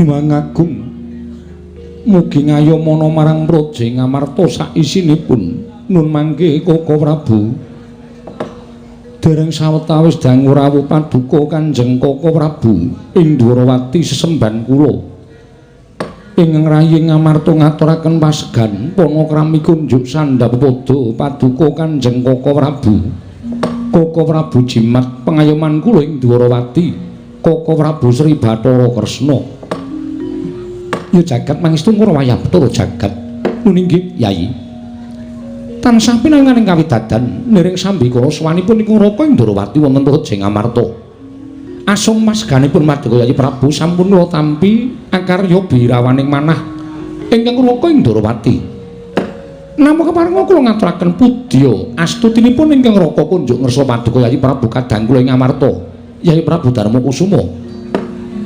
Nyuwun agung mugi ngayomana marang Praja Ngamarta saisinipun nun mangke Koko Prabu. Dereng sawetawis dangu rawuh paduka Kanjeng Koko Prabu ing Dwarawati sesemban kula. Ingkang rayi Ngamarta ngaturaken pasegan panakrami kunjuk sandhap pepada paduka Kanjeng Koko Prabu. Koko Prabu jimat pengayoman kula ing Dwarawati. Koko Prabu Sri Bathara Kresna. Ya jagat mangestu ngura wayabtara jagat. Nun inggih Yai. Tansah pinanganing kawidadan niring sambikala sowanipun ing Raka ing Dwarawati wonten Praja Ngamarta. Asung masganipun Paduka Yai Prabu sampun kula tampi akarya birawaning manah ingkang Raka ing Dwarawati. Namung keparenga kula ngaturaken pudya astutinipun ingkang Raka kunjuk ngersa Paduka Yai Prabu kadang kula ing Ngamarta. Yai Prabu Darma Kusuma.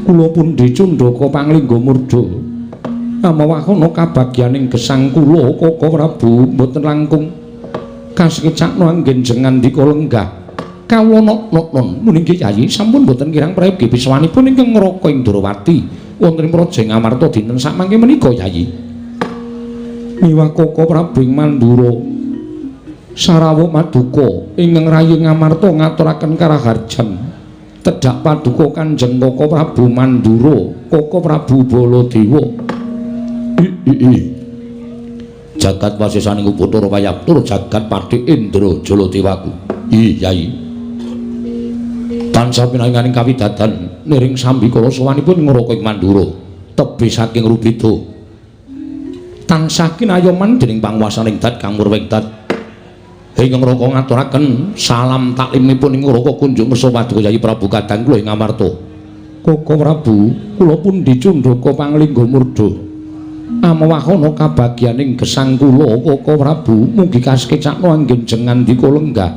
Kula pundi cundhaka panglingga murda. Amawahana kabagyaning gesang kula Koko Prabu mboten langkung kasekecakno anggen jengandika lenggah. Kawula nok-non nun inggih Yai sampun mboten kirang prayogi piswanipun ingkang ngraka ing Dwarawati wonten ing Praja Ngamarta dinten sakmangke menika Yai. Miwah Koko Prabu ing Mandura sarawuh maduka ingkang rayi Ngamarta ngaturaken karaharjan tedhak paduka Kanjeng Koko Prabu Mandura Koko Prabu Baladewa. Jagat wasesaning Bathara Wayabtara jagat Patih Indra Jaladewaku. Ih Yai. Tansah pinanganing kawidadan niring sambikala sowanipun ngraka ing Mandura tebih saking Rubeda. Tansah kinayoman dening panguwasaning dat kang murwing dat. Ingkang Raka ngaturaken salam taklimipun ing Raka kunjuk ngersa paduka Yai Prabu kadang kula ing Ngamarta. Koko Prabu kula pundi cundhaka panglingga murda. Amawahana kabagyaning gesang kula Koko Prabu mugi kasekecakno anggen jengandika lenggah.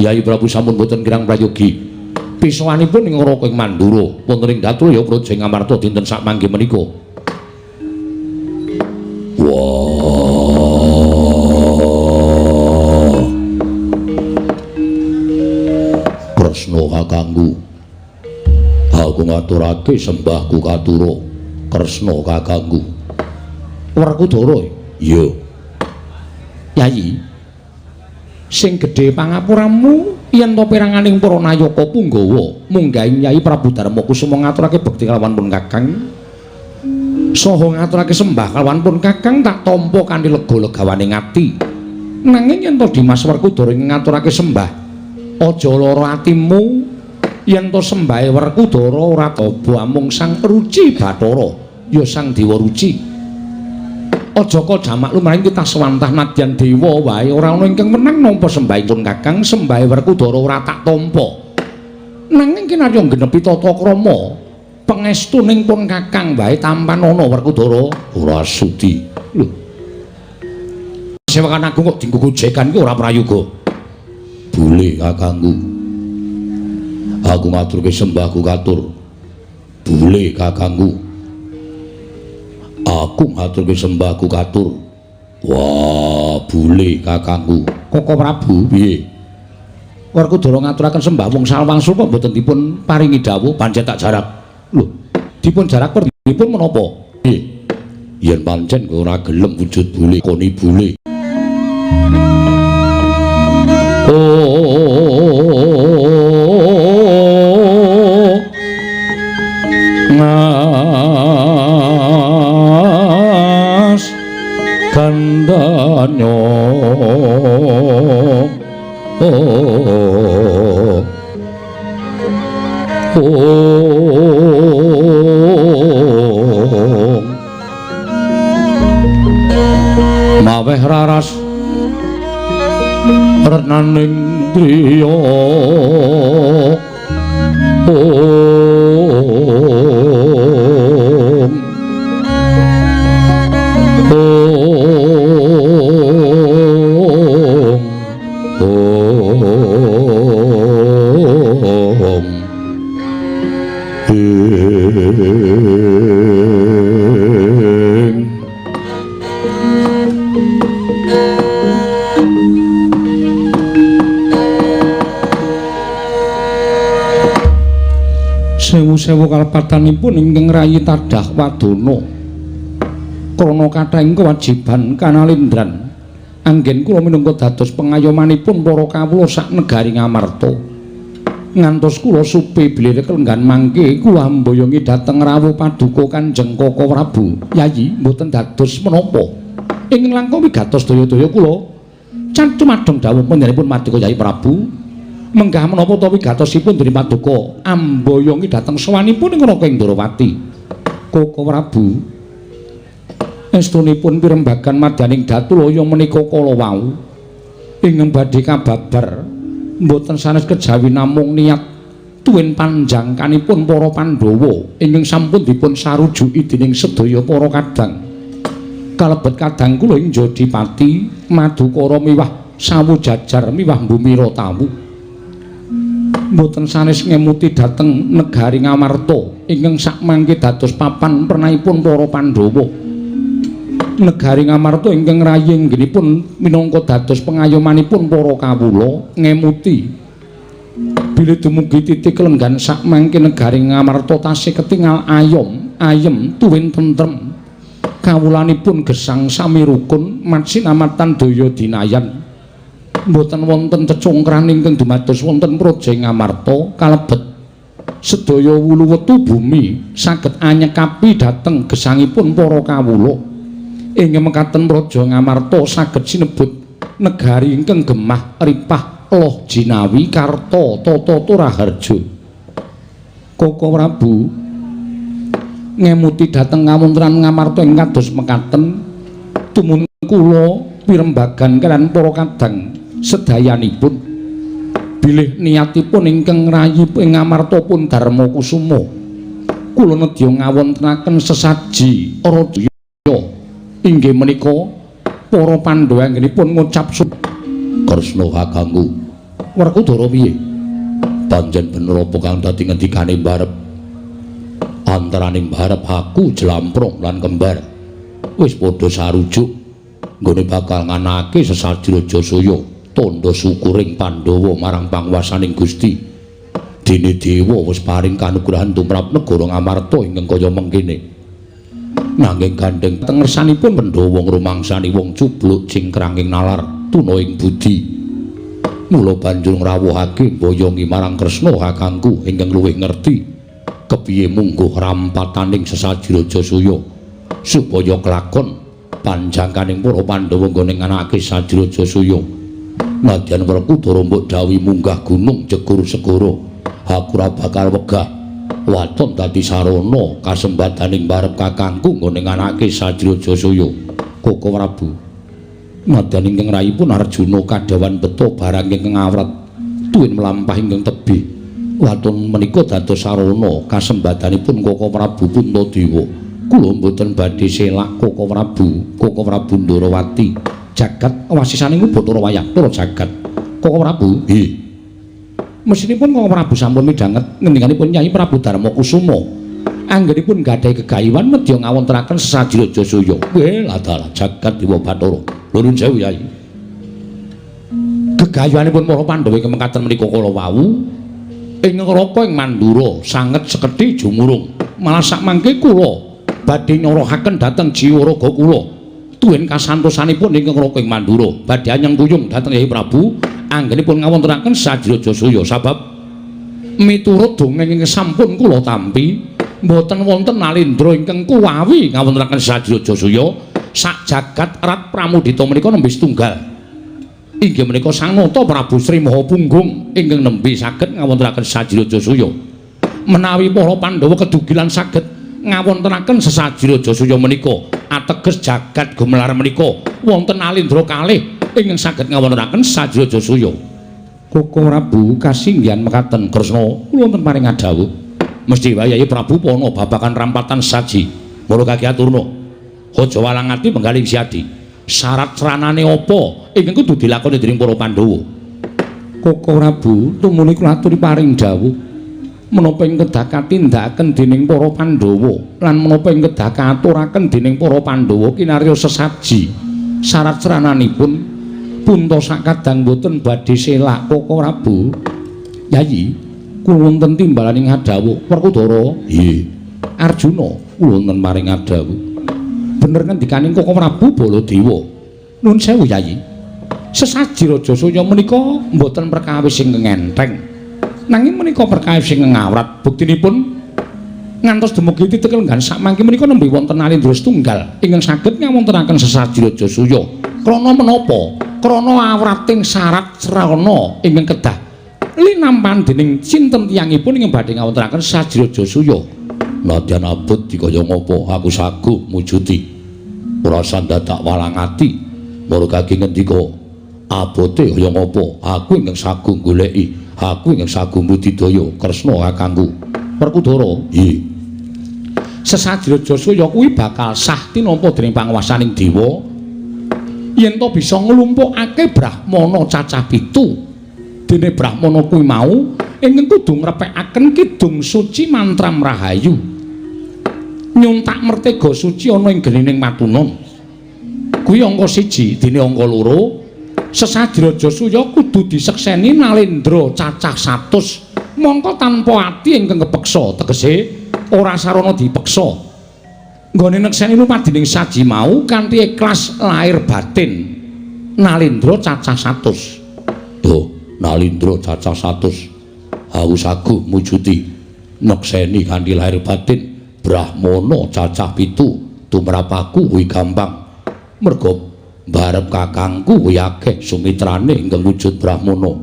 Yai Prabu sampun boten kirang prayogi. Pisowanipun ing Raka ing Mandura wonten ing Datraya Praja Ngamarta dinten sakmangke menika. Wah. Kresna kakangku. Aku ngaturake sembahku katura Kresna kakangku. Werkudara. Iya. Yayi. Sing gedhe pangapuramu yen to peranganing para nayaka punggawa munggahing Yai Prabu Darma Kusuma ngaturake bekti kalawan pun Kakang. Saha ngaturake sembah kalawan pun Kakang tak tampa kanthi lega-legawaning ati. Nanging yen to Dimas Werkudara ngaturake sembah, aja lara atimu yen to sembahe Werkudara ora daba amung Sang Ruci Bathara, ya Sang Dewa Ruci. Aja kajamak lumrahing kita swantah nadyan dewa wae ora ana ingkang menang nampa sembahipun Kakang, sembahe Werkudara ora tak tampa. Nanging kinarya nggenepi tata krama pangestuning pun Kakang wae tampan ana Werkudara ora sudi. Lho. Sewakan aku kok dinggo gojekan iki ora prayoga. Bule kakangku. Aku ngaturke sembahku katur. Bule kakangku. Aku ngaturke sembahku katur. Wah, bule kakangku. Koko Prabu piye? Werkudara ngaturaken sembah wong salwangsul kok mboten dipun paringi dawuh pancen tak jarak. Lho, dipun jarak dipun menapa? Piye? Yen pancen kowe ora gelem wujud bule koni bule. Oh. Ngas gandanyo oh oh maweh raras renaning driya om om om ing sewu Sewu kalepatanipun ingkang rayi tadah wadana. Krana kathahing kewajiban kanalindran anggen kula minangka dados pengayomanipun para kawula sak negari Ngamarta. Ngantos kula supe bilih kelenggan mangke kula amboyongi dhateng rawuh paduka Kanjeng Koko Prabu. Yayi mboten dados menapa. Ingkang langkung wigatos daya-daya kula cantumadong dawuh panjenenganipun Paduka Yayi Prabu. Menggah menapa ta wigatosipun dening paduka amboyongi dhateng sowanipun ing Raka Indrawati. Koko Prabu, estunipun pirembagan madyaning Datulaya menika kala wau ingkang badhe kababar mboten sanes kejawi namung niat tuwin panjangkanipun para Pandhawa ingkang sampun dipun sarujuki dening sedaya para kadang. Kalebet kadang kula ing Jodipati Madukara miwah Sawu Jajar miwah Bumira Tawu. Mboten sanes ngemuti dhateng negari Ngamarta ingkang sakmangke dados papan pernahipun para Pandhawa. Negari Ngamarta ingkang rayi anggenipun minangka dados pengayomanipun para kawula ngemuti bilih dumugi titik lenggan sakmangke negari Ngamarta tasih ketingal ayom, ayem tuwin tentrem. Kawulanipun gesang sami rukun matsinamatan daya dinayan. Mboten wonten cecungkran ingkang dumados wonten praja Ngamarta kalebet sedaya wulu wetu bumi saged anyekapi dhateng gesangipun para kawula. Ing mekaten praja Ngamarta saged sinebut negari ingkang gemah ripah loh jinawi karta tata turaharja. Koko Prabu ngemuti dhateng kawontenan Ngamarta ing kados mekaten tumun kula pirembagan kaliyan para kadang sedayanipun bilih niatipun ingkang rayi ing Ngamarta pun Darma Kusuma kula nedya ngawontenaken sesaji Rajaya inggih menika para Pandhawa anggenipun ngucap Kresna kakangku. Werkudara piye? Pancen bener apa kang dadi ngendikane mbarep? Antaraning mbarep aku Jlamprong lan kembar wis padha sarujuk nggone bakal nganake sesaji Rajasuya tandha syukuring Pandhawa marang panguwasaning Gusti. Dene dewa wis paring kanugrahan tumrap negara Ngamarta ingkang kaya mengkene. Nanging gandheng tengersanipun Pandhawa ngrumangsani wong cubluk cingkranging nalar tuna ing budi. Mula banjur ngrawuhake mboyongi marang Kresna kakangku ingkang luwih ngerti kepiye mungguh rampataning sesaji Rajasuya supaya kelakon panjangkaning para Pandhawa nggone nganakake saji Rajasuya. Nadyan Werkudara mbok dawuhi munggah gunung jegur segara, aku ora bakal wegah. Waton dadi sarana kasembadaning barep kakangku nggone nganakake saji Rajasuya. Koko Prabu, nadyan ingkang rayipun Arjuna kadhawan beto barang ingkang awrat tuwin mlampah ingkang tebih. Waton menika dados sarana kasembadanipun Koko Prabu Puntadewa. Kula mboten badhe selak Koko Prabu, Koko Prabu Ndorowati. Jagat wasisaning Bathara wayah para jagat. Koko Prabu, nggih. Mesinipun Koko Prabu sampun midhanget ngendikanipun Nyai Prabu Darma Kusuma. Anggenipun gadhahi gegayuhan nedya ngawontenaken sesaji Rajasuya. Weh, ladalah jagat dewa Bathara. Nuwun sewu Yai. Gegayuhanipun para Pandhawa ing mekaten menika kala wau ing neraka ing Mandura sanget sekedhi jumurung. Malah sakmangke kula badhe nyorohaken dhateng jiwa raga kula. Tuwin kasantosanipun ing neraka ing Mandura badhe anyang kuyung dhateng Yai Prabu anggenipun ngawontenaken saji Rajasuya sabab miturut dongeng ingkang sampun kula tampi mboten wonten nalindra ingkang kuwawi ngawontenaken saji Rajasuya sak jagat rat pramudita menika nembe setunggal inggih menika Sang Nata Prabu Sri Maha Punggung ingkang nembe saged ngawontenaken saji Rajasuya. Menawi para Pandhawa kedugilan saged ngawontenaken sesaji Rajasuya menika ateges jagat gumelar menika wonten alindra kalih ingkang saged ngawontenaken saji Rajasuya. Koko Prabu kasinggihan mekaten Kresna kula wonten paring adhawuh. Mesti wae Yayi Prabu pana babagan rampatan saji. Mula kaki aturna. Aja walang ati menggaling siadi. Syarat sranane apa ingkang kudu dilakoni dening para Pandhawa? Koko Prabu tumuli kula aturi paring dawuh menapa ing kedah katindakaken dening para Pandhawa lan menapa ing kedah kaaturaken dening para Pandhawa kinarya sesaji. Syarat srananipun punta sakadang boten badhe selak Koko Prabu. Yayi, Kula wonten timbalaning adhawuh Werkudara. Nggih. Arjuna, kula wonten maring adhawuh. Bener ngendikaning Koko Prabu Baladewa. Nuwun sewu Yayi. Sesaji Rajasuya menika mboten perkawis ingkang enteng. Nanging menika perkawis ingkang awrat. Buktinipun ngantos dumugi titik lenggan sakmangke menika nembe wonten Nalendra setunggal ingkang saged ngawontenaken sesaji Rajasuya. Krana menapa? Krana awrating syarat srana ingkang kedah linampan dening sinten tiyangipun ingkang badhe ngawontenaken sesaji Rajasuya. Nadyan abot dikaya ngapa aku saguh mujudi. Ora sandadak walang ati. Marga ngendika abote kaya ngapa aku ingkang saguh goleki, aku ingkang saguh budidaya Kresna kakangku. Werkudara, nggih. Sesaji Rajasuya kuwi bakal sah tinampa dening panguwasaning dewa yen to bisa nglumpukake brahmana cacah 7. Dene brahmana kuwi mau ingkang kudu ngrepekaken kidung suci mantram rahayu. Nyuntak mertega suci ana ing genining matunon. Kuwi angka 1, dene angka 2. Sesaji Rajasuya kudu disekseni Nalendra cacah 100. Mongko tanpa ati ingkang kepeksa, tegese ora sarana dipeksa. Nggone nekseni lumadining saji mau kanthi ikhlas lahir batin. Nalendra cacah 100. Duh, Nalendra cacah 100. Aku saguh mujudi nekseni kanthi lahir batin brahmana cacah 7 tumrapaku kuwi gampang. Merga barep kakangku kuwi akeh sumitrane ingkang wujud brahmana.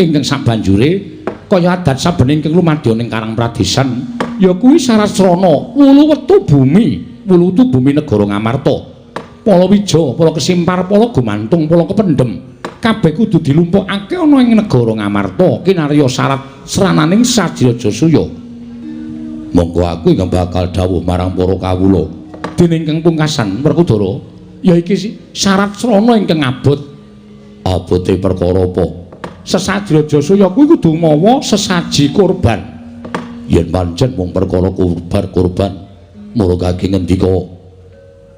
Ingkang sabanjure kaya adat saben ingkang lumadya ning Karang Pradesan ya kuwi syarat srana wulu wetu bumi, wulu wetu bumi negara Ngamarta. Palawija, pala kesimpar, pala gumantung, pala kependhem kabeh kudu dilumpukake ana ing negara Ngamarta kinarya syarat srananing saji Rajasuya. Monggo aku ingkang bakal dawuh marang para kawula. Dene ingkang pungkasan Werkudara ya iki syarat srana ingkang abot. Abote perkara apa? Sesaji Rajasuya kuwi kudu mawa sesaji kurban. Yen pancen mung perkara kurban, murugake ngendika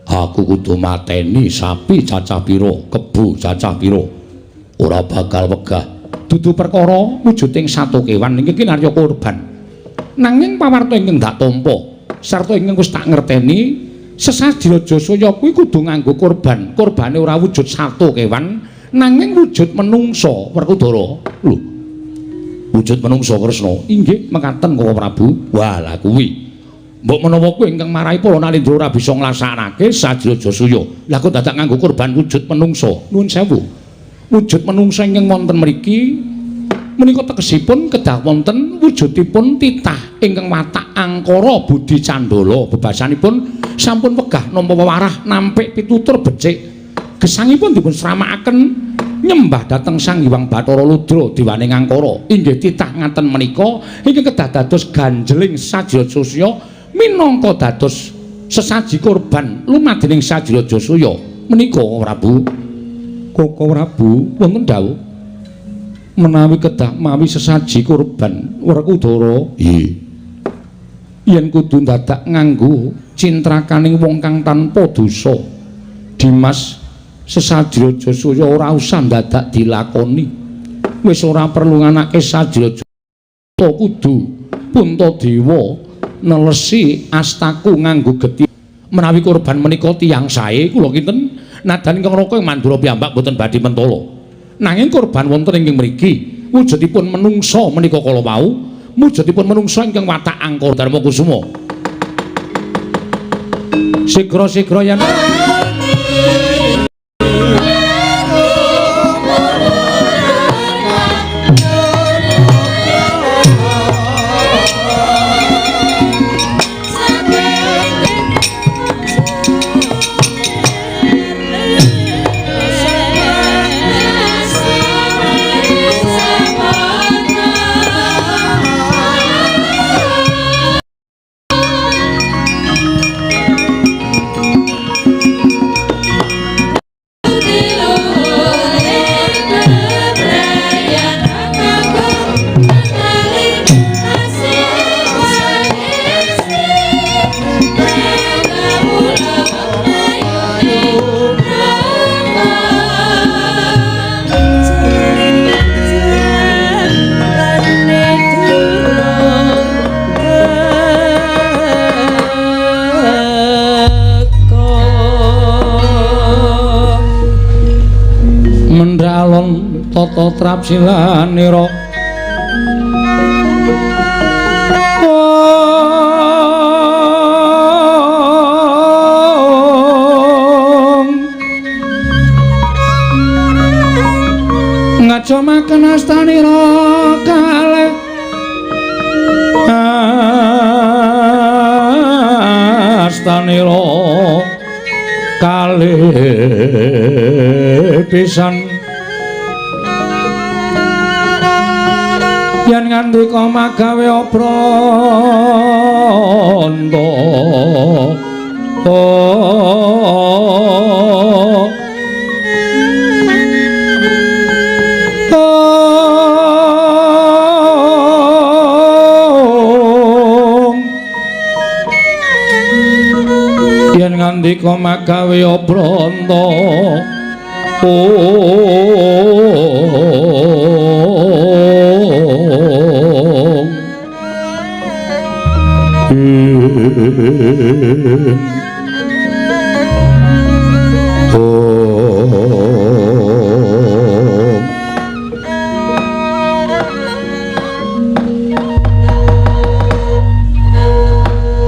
aku kudu mateni sapi cacah pira, kebu cacah pira. Ora bakal wegah. Dudu perkara wujuding sato kewan ingkang kinarya kurban. Nanging pawarta ingkang dak tampa sarta ingkang wis tak ngerteni, sesaji Rajasuya kuwi kudu nganggo kurban. Kurbane ora wujud sato kewan, nanging wujud menungsa. Werkudara, lho, wujud menungsa Kresna? Inggih mekaten Koko Prabu. Wah, lah kuwi. Mbok menawa kuwi ingkang marai para Nalendra ora bisa nglaksanakake saji Rajasuya. Lah kok dadak nganggo kurban wujud menungsa? Nuwun sewu. Wujud menungsa ingkang wonten mriki menika tegesipun kedah wonten wujudipun titah ingkang watak angkara budi candala. Bebasanipun sampun wegah nampa wewarah nampik pitutur becik. Gesangipun dipun sramakaken nyembah dhateng Sang Hyang Bathara Ludra dewaning angkara. Inggih titah ngaten menika ingkang kedah dados ganjeling saji Rajasuya minangka dados sesaji kurban lumadining saji Rajasuya menika Prabu. Koko Prabu wonten dawuh menawi kedah mawi sesaji kurban Werkudara. Nggih. Yen kudu dadak nganggo cintrakaning wong kang tanpa dosa. Dimas, sesaji Rajasuya ora usah dadak dilakoni. Wis ora perlu nganake saji Rajasuya kudu Puntadewa nelesi astaku nganggo geti. Menawi kurban menika tiyang sae kula kinten nadan ingkang raka ing Mandura piyambak boten badhe mentala. Nanging kurban wonten ingkang mriki wujudipun menungsa menika kala wau, wujudipun menungsa ingkang watak angkara Darma Kusuma. Sigra-sigra yen tata trapsilanira. Ngajomaken astanira kalih astanira kalih pisan yen ngandika magawe obranta. Yen ngandika magawe obranta.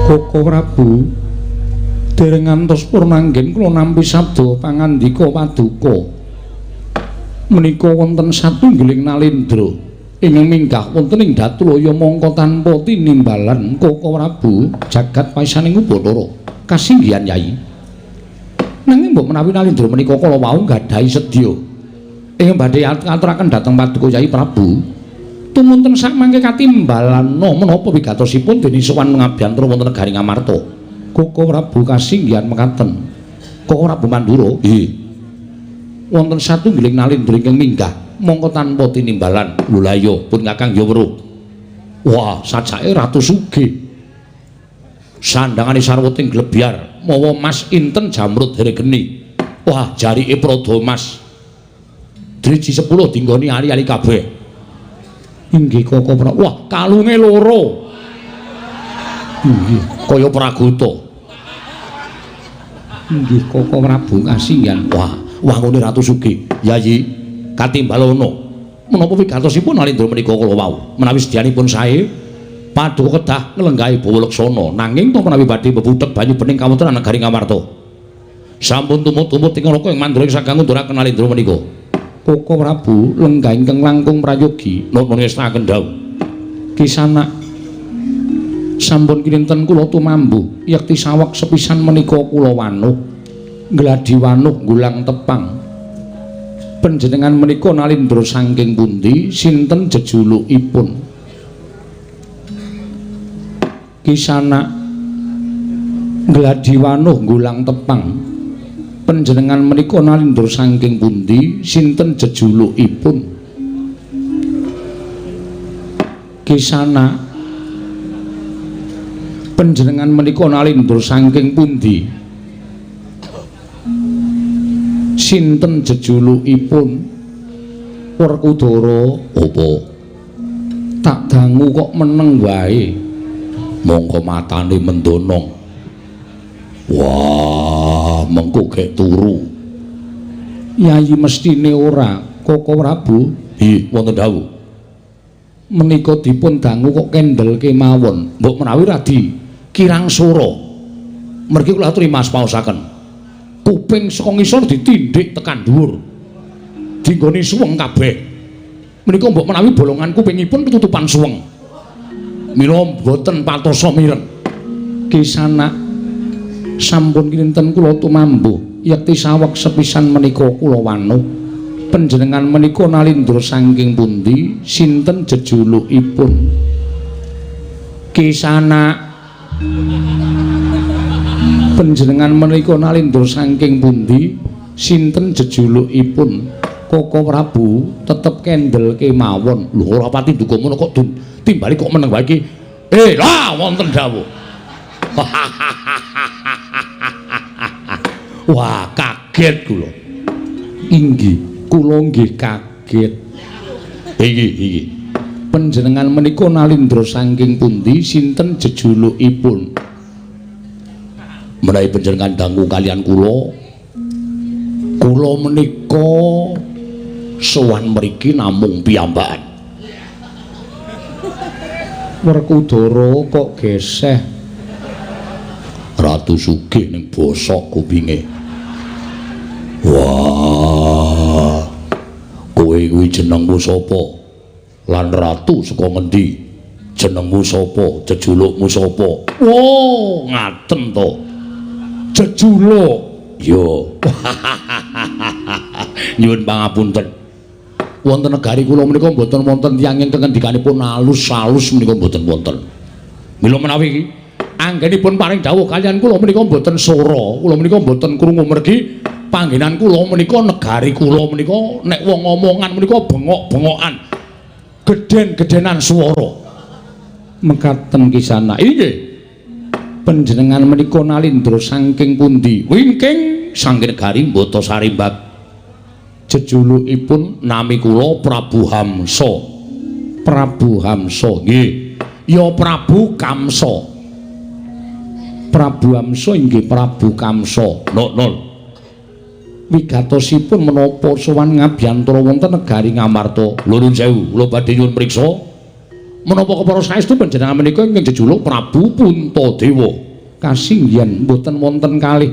Koko Prabu dereng ngantos purnanggen kula nampi sabda pangandika paduka. Menika wonten satunggiling nalendra ingkang minggah wonten ing Datulaya mangka tanpa tinimbalan Koko Prabu jagat paisaning Ubathara kasinggihan Yai. Nanging mbok menawi nalendra menika kala wau nggadahi sedya ingkang badhe aturaken dhateng paduka Yai Prabu, tumunten sakmangke katimbalana menapa wigatosipun dene sowan ngabiyantara wonten negari Ngamarta. Koko Prabu kasinggihan mekaten. Koko Prabu Mandura, nggih. Wonten satunggiling nalendra ingkang minggah mongko tanpa tinimbalan. Lho la iya, pun Kakang ya weruh. Wah, sajake ratu sugih. Sandangane sarweting glebyar, mawa mas inten jamrud heregeni. Wah, jarike prada mas. Driji 10 dinggoni ali-ali kabeh. Inggih Koko Prabu. Wah, kalunge loro. Inggih, kaya pragota. Inggih Koko Prabu kasinggihan. Wah, wangune ratu sugih. Yayi, katimbalana. Menapa wigatosipun nalendra menika kala wau? Menawi sedyanipun sae, paduka kedah nglenggahi bawa leksana. Nanging to menawi badhe bebudheg banyu bening kawontenan negari Ngamarta. Sampun tumut-tumut ing neraka ing mandura ing sagang ngunduraken nalendra menika. Koko Prabu lenggah ingkang langkung prayogi napa ngestakaken dawuh. Kisanak sampun kinten kula tumambu yekti saweg sepisan menika kula wanuh gladi wanuh gulang tepang. Panjenengan menika nalindra saking pundi, sinten jejulukipun? Kisanak gladi wanuh gulang tepang. Panjenengan menika nalindra saking pundi, sinten jejulukipun? Kisanak panjenengan menika nalindra saking pundi, sinten jejulukipun? Werkudara, apa? Tak dangu kok meneng wae. Mongko matane mendonong. Wah, mengko gek turu. Yayi mestine ora, Koko Prabu. Nggih, wonten dawuh. Menika dipun dangu kok kendel kemawon. Mbok menawi radi kirang sora. Mergi kula aturi mas paosaken. Kuping saka ngisor ditindik tekan dhuwur. Dinggoni suweng kabeh. Menika mbok menawi bolongan kupingipun ketutupan suweng. Mila mboten patosa mireng. Kisanak sampun kinten kula tumambuh yekti saweg sepisan menika kula wanuh. Panjenengan menika nalindra saking pundi, sinten jejulukipun? Kisanak panjenengan menika nalindra saking pundi, sinten jejulukipun? Koko Prabu tetep kendel kemawon. Lho ora pati duka ngono kok timbali kok meneng wae iki. Lah wonten dawuh. Wah, kaget kula. Inggih, kula nggih kaget. Inggih, inggih. Panjenengan menika nalindra saking pundi, sinten jejulukipun? Menawi panjenengan dangu kalian kula, kula menika Sowan mriki namung piyambakan. Werkudara kok geseh. Ratu Sugih ning bosok kupinge. Wah. Kowe kuwi jenengmu sapa? Lan ratu saka ngendi? Jenengmu sapa? Jejulukmu sapa? Wo, ngaten to. Jejuluk. Yo. Nyuwun pangapunten. Wonten negari kula menika mboten wonten tiyang ingkang ngendikanipun alus-alus menika mboten wonten. Mila menawi anggenipun paring dawuh kaliyan kula menika mboten sora, kula menika mboten krungu mergi panggenan kula menika negari kula menika nek wong ngomongan menika bengok-bengokan. Gedhen-gedhenan swara. Mekaten Kisana. Inggih. Panjenengan menika nalindra saking pundi? Wingking saking negari Batasarimbak. Jejulukipun nami kula Prabu Hamsa. Prabu Hamsa nggih. Ya Prabu Kamsa. Prabu Hamsa inggih Prabu Kamsa. Nol. Wigatosipun menapa sowan ngabiyantara wonten negari Ngamarta? Lho nuwun sewu, kula badhe nyuwun priksa. Menapa kepara saestu panjenengan menika ingkang jejuluk Prabu Puntadewa? Kasinggihan mboten wonten kalih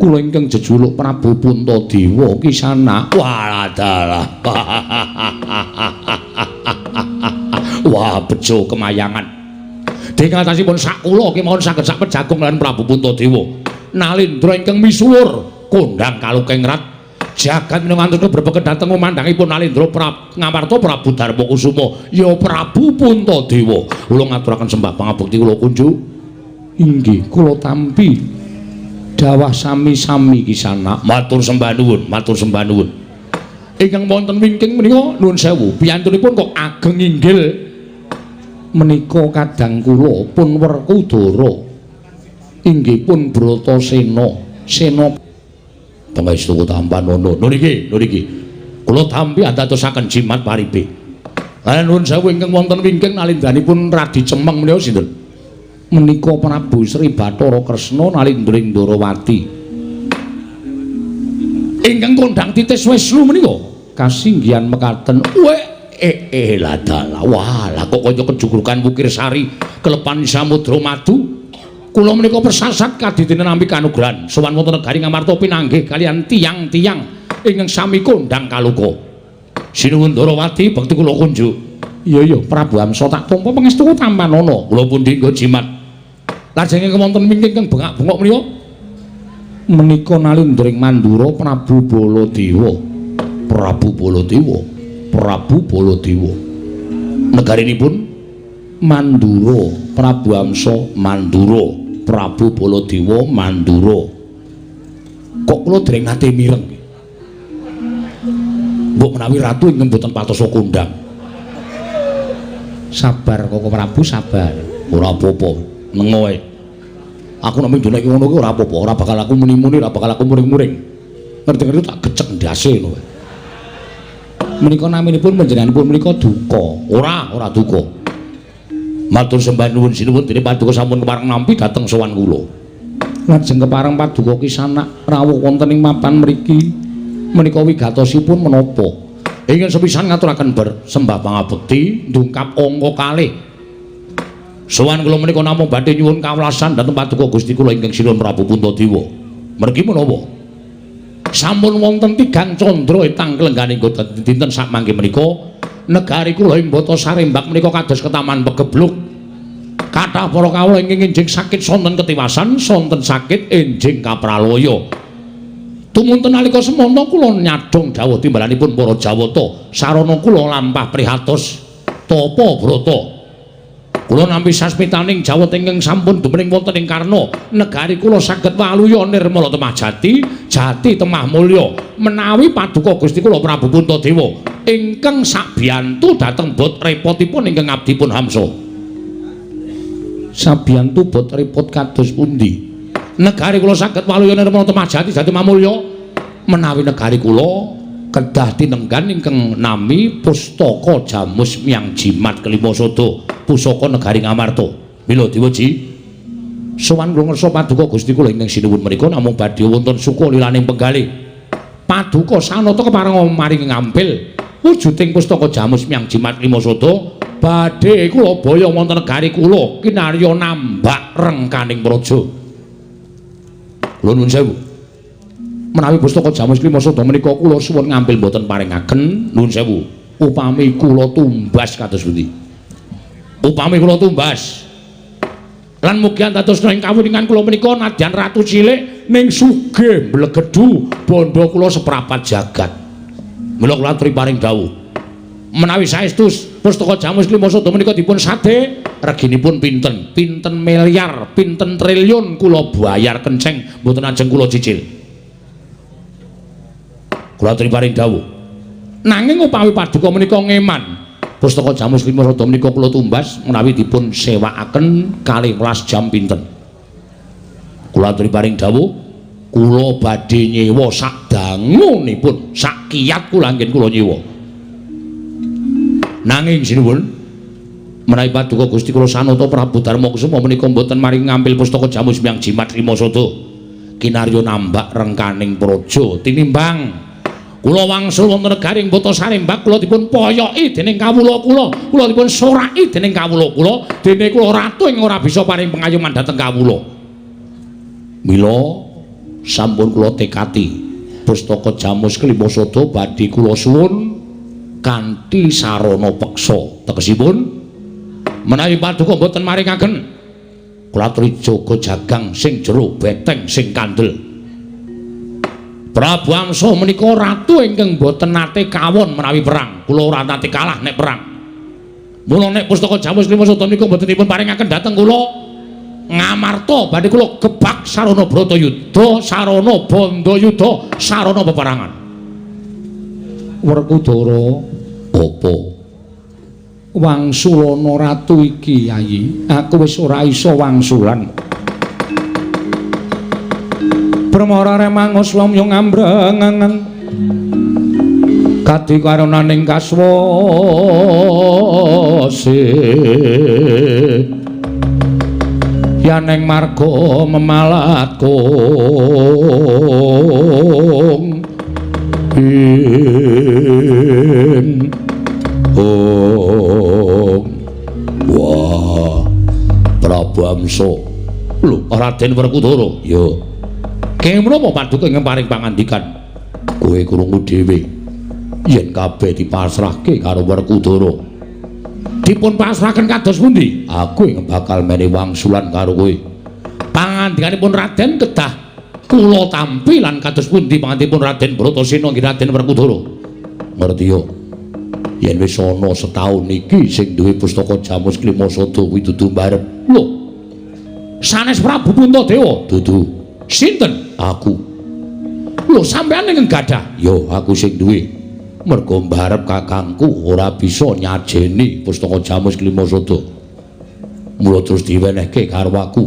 kula ingkang jejuluk Prabu Puntadewa Kisana. Waladalah. Wah, bejo kemayangan. Dingatasipun sak kula kemawon saged sak pejagung lan Prabu Puntadewa. Nalindra ingkang misuwur kondhang kalukengrat jagat minangka berbeket dhateng umandhangipun Nalindra Ngamarta Prabu Darmakusuma ya Prabu Puntadewa. Kula ngaturaken sembah pangabekti kula kunjuk. Inggih, kula tampi dawah sami-sami Kisana. Matur sembah nuwun, matur sembah nuwun. Ingkang wonten wingking menika nuwun sewu, piyantunipun kok ageng inggil menika kadang kula pun Werkudara. Inggih pun Bratasena. Sena pangestu tampanana. Lho niki, lho niki. Kula tampi andadosaken jimat paripe. Lan nuwun sewu ingkang wonten wingking nalindranipun Radi Cemeng menika sinten? Menika Prabu Sri Bathara Kresna nalindra ing Ndorowati. Ingkang kondhang titis Wisnu menika kasinggihan mekaten. Weh ladala. Wah, lah kok kaya kejugrugan Wukir Sari kelepan samudra madu. Kula menika persasat kadidene nampi kanugrahan sowan wonten negari Ngamarta pinanggih kaliyan tiyang-tiyang ingkang sami kondhang kaluka. Sinuwun Ndorowati bekti kula kunjuk. Iya iya Prabu Hamsa tak tampa pangestu tampanana. Kula pundi nggo jimat. Lajeng ingkang wonten wingking ingkang bengak-bengok menika menika nalindra ing Mandura Prabu Baladewa. Prabu Baladewa. Prabu Baladewa. Negarinipun Mandura, Prabu Hamsa Mandura. Prabu Baladewa Mandura. Kok kula dereng nate mireng. Mbok menawi ratu ingkang mboten patosa kondhang. Sabar Koko Prabu, sabar. Ora apa-apa, nengo ae. Aku nek mung iki ngono kuwi ora apa-apa, ora bakal aku muni-muni, ora bakal aku muring-muring. Ngerti-ngerti tak gecek ndase ngono. Menika naminipun panjenenganipun menika duka. Ora, ora duka. Matur sembah nuwun sinuwun dene paduka sampun kepareng nampi dhateng sowan kula. Lajeng kepareng paduka Kisana rawuh wonten ing mapan mriki menika wigatosipun menapa? Ingkang sepisan ngaturaken sembah pangabekti ndungkap angka kalih. Sowan kula menika namung badhe nyuwun kawelasan dhateng paduka Gusti kula ingkang sinuwun Prabu Puntadewa. Mergi menapa? Sampun wonten tigang candra etang klengganing dinten sakmangke menika negari kula ing Batasarimbak menika kados ketaman pegebluk. Kathah para kawula ingkang enjing sakit sonten ketiwasan, sonten sakit enjing kapralaya. Tumunten nalika semono kula nyadhong dawuh timbalanipun para Jawata, sarana kula lampah prihatos tapa brata. Kula nampi sasmitaning Jawata ingkang sampun dumening wonten ing Karna, negari kula saged waluya nirmala temah jati, jati temah mulya. Menawi paduka Gusti kula Prabu Puntadewa ingkang sabiyantu dhateng bot repotipun ingkang abdipun Hamsa. Sabiyantu bot repot kados pundi? Negari kula saged waluya nirmala temah jati jati mamulya. Menawi negari kula kedah tinenggan ingkang nami Pustaka Jamus Miang Jimat Kelima Sada pusaka negari Ngamarta. Mila diweji sowan kula ngersa paduka Gusti kula ingkang sinuwun menika namung badhe wonten suka lilaning penggalih. Paduka sanata kepareng maringi ngampil Wujuding pustaka Jamus Miang Jimat Lima Sada badhe kula boyong wonten negari kula kinarya nambak rengkaning praja. Kula nuwun sewu. Menawi pustaka Jamus Lima Sada menika kula suwun ngambil mboten paringaken, nuwun sewu. Upami kula tumbas kados pundi? Upami kula tumbas lan mugi andadosna ing kawuningan kula menika nadyan ratu cilik ning sugih mblegedhu bandha kula seprapat jagat. Mula kula aturi paring dawuh menawi saestu pustaka Jamus Lima Sada menika dipun sade reginipun pinten, pinten miliar, pinten triliun kula bayar kenceng mboten ajeng kula cicil. Kula aturi paring dawuh. Nanging upami paduka menika ngeman pustaka Jamus Lima Sada menika kula tumbas menawi dipun sewakaken 12 jam pinten. Kula aturi paring dawuh kula badhe nyewa sak dangunipun, sak kiyat kula anggen kula nyewa. Nanging sinuwun menawi paduka Gusti kula Sanata Prabu Darma Kusuma menika mboten maring ngambil pustaka Jamus Miang Jimat Lima Sada kinarya nambak rengkaning praja tinimbang kula wangsul wonten negaring Bata Sarembak kula dipun poyoki dening kawula kula, kula dipun soraki dening kawula kula, dene kula ratu ing ora bisa paring pengayoman dhateng kawula. Mila sampun kula tekati pustaka Jamus Kelima Sada badhe kula suwun kanthi sarana peksa. Tegesipun menawi paduka mboten maringaken kula aturi jaga jagang sing jero beteng sing kandel. Prabu Amsa menika ratu ingkang boten nate kawon menawi perang. Kula ora nate kalah nek perang. Mula nek pustaka Jamus Lima Sada menika mboten dipun paringaken dhateng kula Ngamarta badhe kula gebak sarana Bratayuda, sarana Bandayuda, sarana peperangan. Werkudara, apa? Wangsulana ratu iki, Yayi. Aku wis ora iso wangsulan. Brahmara remangus lomyong ambrengengen kadi karonaning kaswase yaneng marga memalat kong ing ong. Wah, Prabu Amsa lho, Raden Werkudara. Ya kenging menapa paduka ingkang paring pangandikan? Kowe krungu dhewe yen kabeh dipasrahke karo Werkudara. Dipun pasrahaken kados pundi? Aku ing bakal menehi wangsulan karo kowe. Pangandikanipun Raden kedah kula tampi lan kados pundi pangandipun Raden Bratasena nggih Raden Werkudara? Ngerti yo. Yen wis ana setaun iki sing duwe pustaka Jamus Klima Sada kuwi dudu mbarep. Lho. Sanes Prabu Puntadewa? Dudu. Sinten? Aku. Lho, sampeyan ingkang gadah? Ya, aku sing duwe. Mergo mbarep kakangku ora bisa nyajeni pustaka Jamus Klima Sada. Mula terus diwenehke karo aku.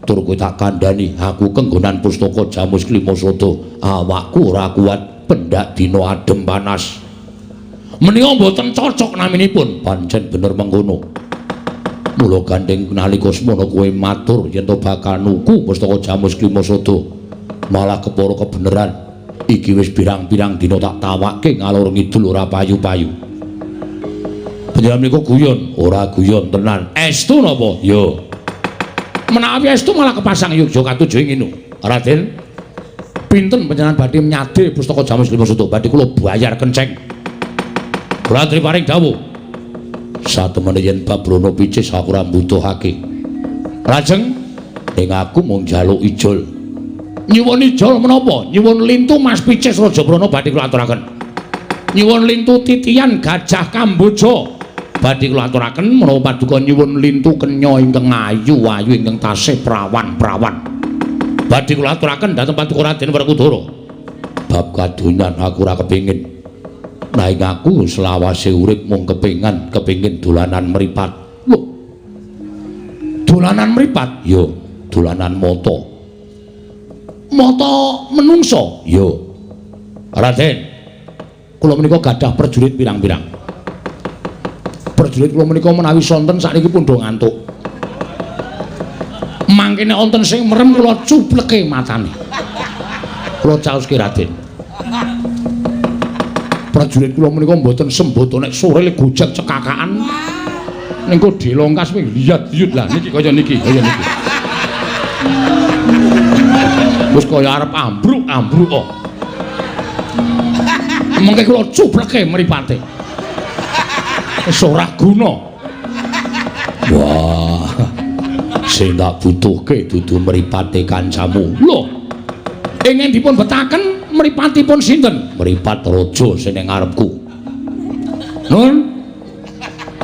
Tur kowe tak kandhani, aku kenggonan pustaka Jamus Klima Sada. Awakku ora kuat pendak dina adem panas. Menika mboten cocok naminipun. Pancen bener mengkono. Mula gandeng nalika semono kowe matur yen to bakal nuku pustaka Jamus Klima Sada. Malah kepara kebeneran. Iki wis pirang-pirang dina tak tawakke ngalor ngidul ora payu-payu. Panjenengan menika guyon, ora guyon tenan. Estu napa? Ya. Menawi estu malah kepasang yogya katuju ing ngene. Raden, pinten panjenengan badhe nyade pustaka Jamus Klima Sada? Badhe kula bayar kenceng. Kula aturi paring dawuh. Satemene yen bab Brana Picis aku ora mbutuhake. Lajeng ning aku mung njaluk ijol. Nyuwun ijol menapa? Nyuwun lintu Mas Picis Raja Brana badhe kula aturaken. Nyuwun lintu titian Gajah Kamboja badhe kula aturaken menawa paduka nyuwun lintu kenya ingkang ayu-ayu ingkang tasih prawan-prawan. Badhe kula aturaken dhateng paduka Raden Werkudara. Bab kadonyan aku ora kepengin. Nanging aku selawase urip mung kepengin dolanan mripat. Lho. Dolanan mripat? Ya, dolanan mata. Mata menungso? Ya. Raden, kula menika gadah prajurit pirang-pirang. Prajurit kula menika menawi sonten sakniki pun do ngantuk. Mangkene wonten sing merem kula cupleke matane. Kula caoske Raden. Prajurit kula menika mboten sembodo nek sore le gojek cekakaan. Niku dilongkas wing liyat-liyut lah niki kaya niki, kaya niki. Wis kaya arep ambruk-ambruk kok. Mengke kula cupleke mripate. Wis ora guna. Wah. Sing tak butuhke dudu mripate kancamu. Lho. Ingin dipun betaken mripatipun sinten? Mripat raja sing ning ngarepku. Nun.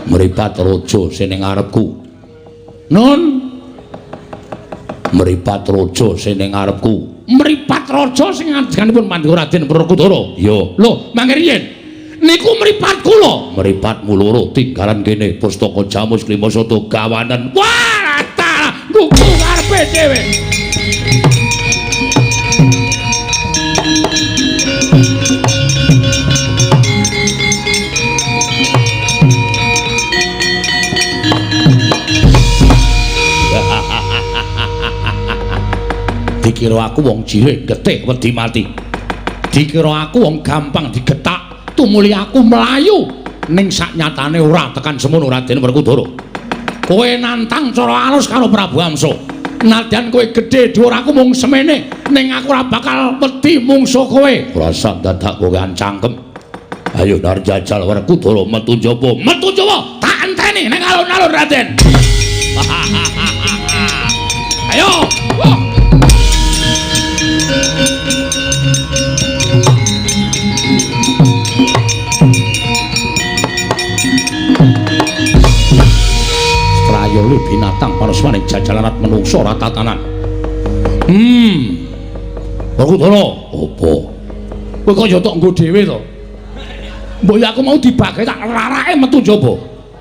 Mripat raja sing ning ngarepku. Nun. Mripat raja sing ning ngarepku. Mripat raja sing ngandikanipun Pandhu Raden Werkudara. Iya. Lho, mangke riyen. Niku mripat kula. Mripatmu loro tinggalan kene pustaka Jamus Klimasada gawanen. Wah, ta, nggugu karepe dhewe. Dikira aku wong cilik getih wedi mati. Dikira aku wong gampang digetak, tumuli aku mlayu. Ning saknyatane ora tekan semono Raden Werkudara. Kowe nantang cara alus karo Prabu Hamsa. Nadyan kowe gedhe dhuwur aku mung semene, ning aku ora bakal wedi mungsuh kowe. Ora usah dadak kowe cangkem. Ayo nar jajal Werkudara metu njaba. Metu njaba, tak enteni ning alun-alun Raden. Ayo. Wah. Trayole binatang panusmaning jajalarat menungsa ora tatanan. Werkudara, apa? Kowe kok ya tok nggo dhewe to? Mbok ya aku mau dibage tak rarake metu njaba.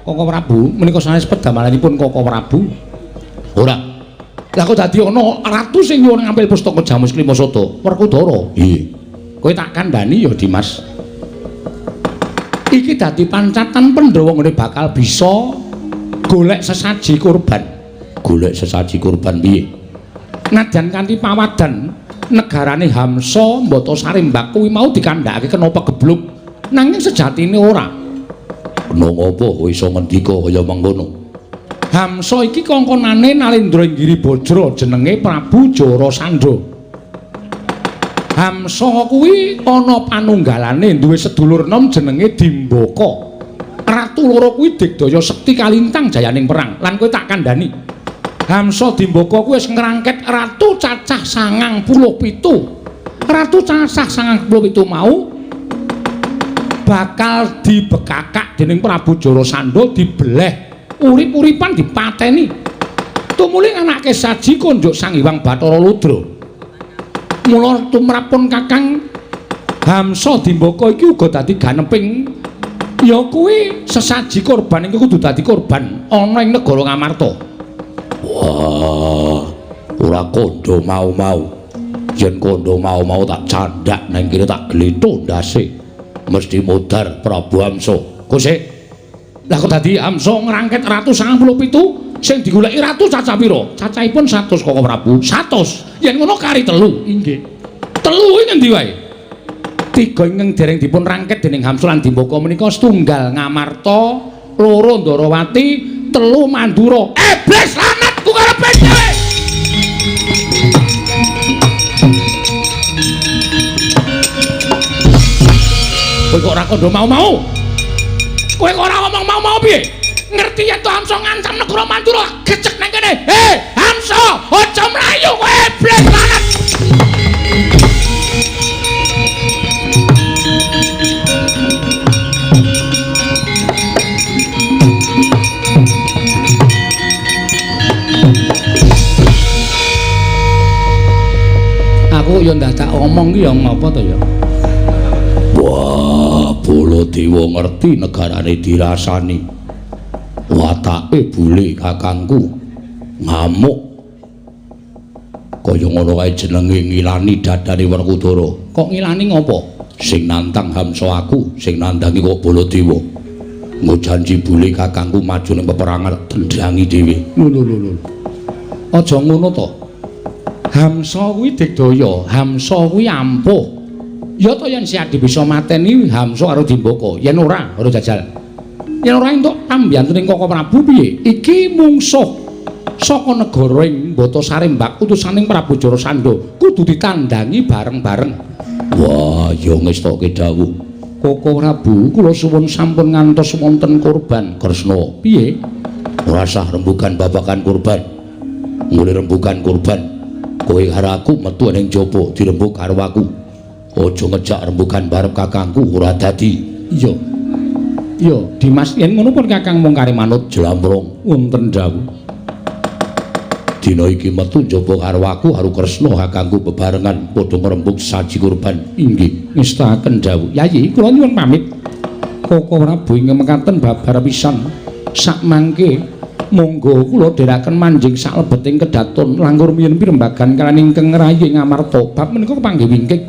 Koko Prabu, menika sanes pedamalanipun Koko Prabu. Ora. Lah kok dadi ana ratu sing nyuwun ngambil pustaka Jamus Klimasada, Werkudara. Iya. Kowe tak kandhani ya, Dimas. Iki dadi pancatan Pandhawa ngene bakal bisa golek sesaji kurban. Golek sesaji kurban piye? Nadyan kanthi pawadan negarane Hamsa Mbata Sarimbak kuwi mau dikandhakake kena pegebluk. Nanging sejatine ora. Kena ngopo kowe iso ngendika kaya mengkono? Hamsa iki kongkonane Nalendra ing Giribajra jenenge Prabu Jarasandha. Hamsa kuwi ana panunggalane duwe sedulur nom jenenge Dimbaka. Ratu loro kuwi digdaya sekti kalintang jayaning perang lan kowe tak kandhani. Hamsa Dimbaka kuwi wis ngrangket ratu cacah 97. Ratu cacah 97 mau bakal dibekakak dening Prabu Jarasandha dibeleh urip-uripan dipateni. Tumuli anake saji konjuk Sang Hyang Bathara Ludra. Mula tumrapun Kakang Hamsa Dimbaka iki uga dadi ganeping ya kuwi sesaji korban iki kudu dadi korban ana ing negara Ngamarta. Wah, ora kandha mau-mau. Yen kandha mau-mau tak candhak nang kene tak glitho ndase. Mesti modar Prabu Hamsa. Kosek. Lah kok dadi Hamsa ngrangket ratu 97 sing digoleki ratu cacah pira? Cacahipun 100 Koko Prabu. 100. Yen ngono kari 3. Inggih. 3 kuwi ngendi wae? 3 ingkang dereng dipun rangket dening Hamsa lan Dimbaka menika setunggal Ngamarta, 2 Ndarawati, 3 Mandura. Iblis lanat ku karepe dhewe. Kowe kok ora kandha mau-mau? Kowe kok ora ngomong mau-mau piye? Ngerti yen to Hamsa ngancam negara Mandura gecek nang kene. Hei, Hamsa, aja mlayu kowe iblis lanat. Aku ya ndadak omong ki ya ngopo to ya? Wah, Baladewa ngerti negarane dirasani. Watake bule kakangku ngamuk. Kaya ngono kae jenenge ngilani dadane Werkudara. Kok ngilani ngopo? Sing nantang Hamsa aku, sing nandangi kok Baladewa. Nggo janji bule kakangku maju ning peperangan tendangi dhewe. Lho lho lho. Aja ngono to. Hamsa kuwi digdaya, Hamsa kuwi ampuh. Ya to yen si Adi bisa mateni Hamsa karo Dimbaka, yen ora ora jajal. Yen ora entuk pambiyantuning Koko Prabu piye? Iki mungsuh saka negara ing Batasari mbak utusaning Prabu Jarasandha kudu ditandangi bareng-bareng. Wah, ya ngestoke dawuh. Koko Prabu, kula suwun sampun ngantos wonten korban Kresna. Piye? Ora sah rembugan babagan korban. Ngule rembugan korban. Kowe karo aku metu ning jaba dirembug karo aku. Aja ngejak rembugan barep kakangku ora dadi. Iya. Iya, Dimas, yen ngono pun kakang mung kari manut jlambrong. Wonten dawuh. Dina iki metu njaba karo aku karo Kresna kakangku bebarengan padha ngrembug saji kurban. Inggih, ngestaken dawuh. Yayi, kula nyuwun pamit. Koko Prabu ingkang mekaten babar pisan. Sakmangke monggo kula dherekaken manjing saklebeting kedaton langkung rumiyin pirembagan kaliyan ingkang ngrayi Ngamarta. Bab menika kepanggih wingking.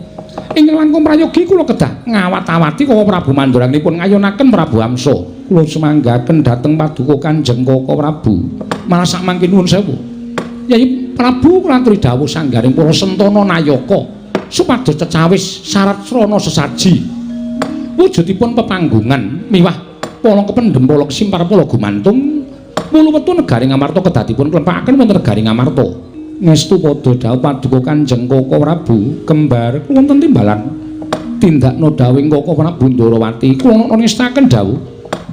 Ingkang langkung prayogi kula kedah ngawat-awati Koko Prabu manduranipun ngayonaken Prabu Hamsa. Kula sumanggaken dhateng paduka Kanjeng Koko Prabu. Malah sakmangke nuwun sewu. Yayi Prabu kula aturi dawuh sanggaring para sentana nayaka supados cecawis syarat srana sesaji. Wujudipun pepanggungan miwah pala kependhem pala kesimpar pala gumantung wulu wetu negari Ngamarta kedadipun klempakaken wonten negari Ngamarta. Ngestu padha dawuh paduka Kanjeng Koko Prabu kembar wonten timbalan tindakna dawuhing Koko Prabu Ndorowati kula ngestaken dawuh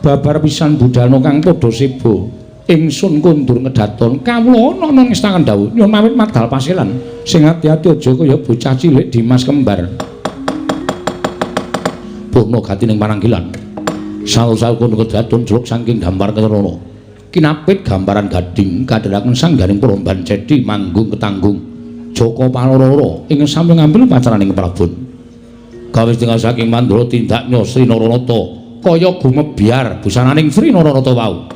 babar pisan budalna kang padha seba. Ingsun kondur ngedaton kawula ana ngestaken dawuh nyuwun pamit madal pasilan sing ati-ati aja kaya bocah cilik Dimas kembar. Purna gati ning pananggilan sal-sal kono kedaton jeluk saking gambar ketrana kinapit gambaran gading kadheraken sanggaring Promban Cedi manggung ketanggung Jaka Palororo ingkang sampun ngambil pacaraning Prabon gawe setengah saking Mandura tindaknya Sri Naranata kaya gumebyar busananing Sri Naranata wau.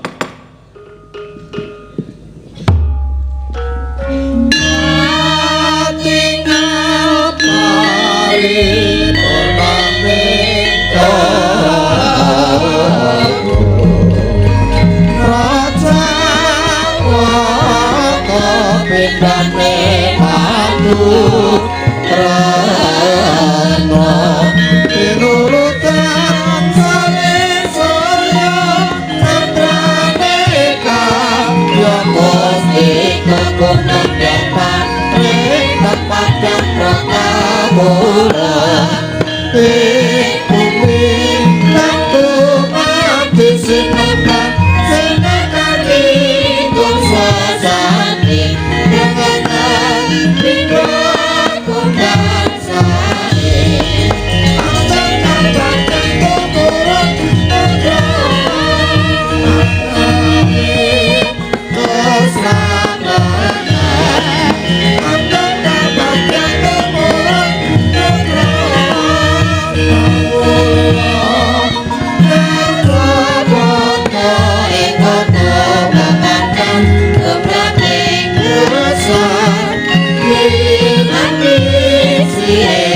Yeah.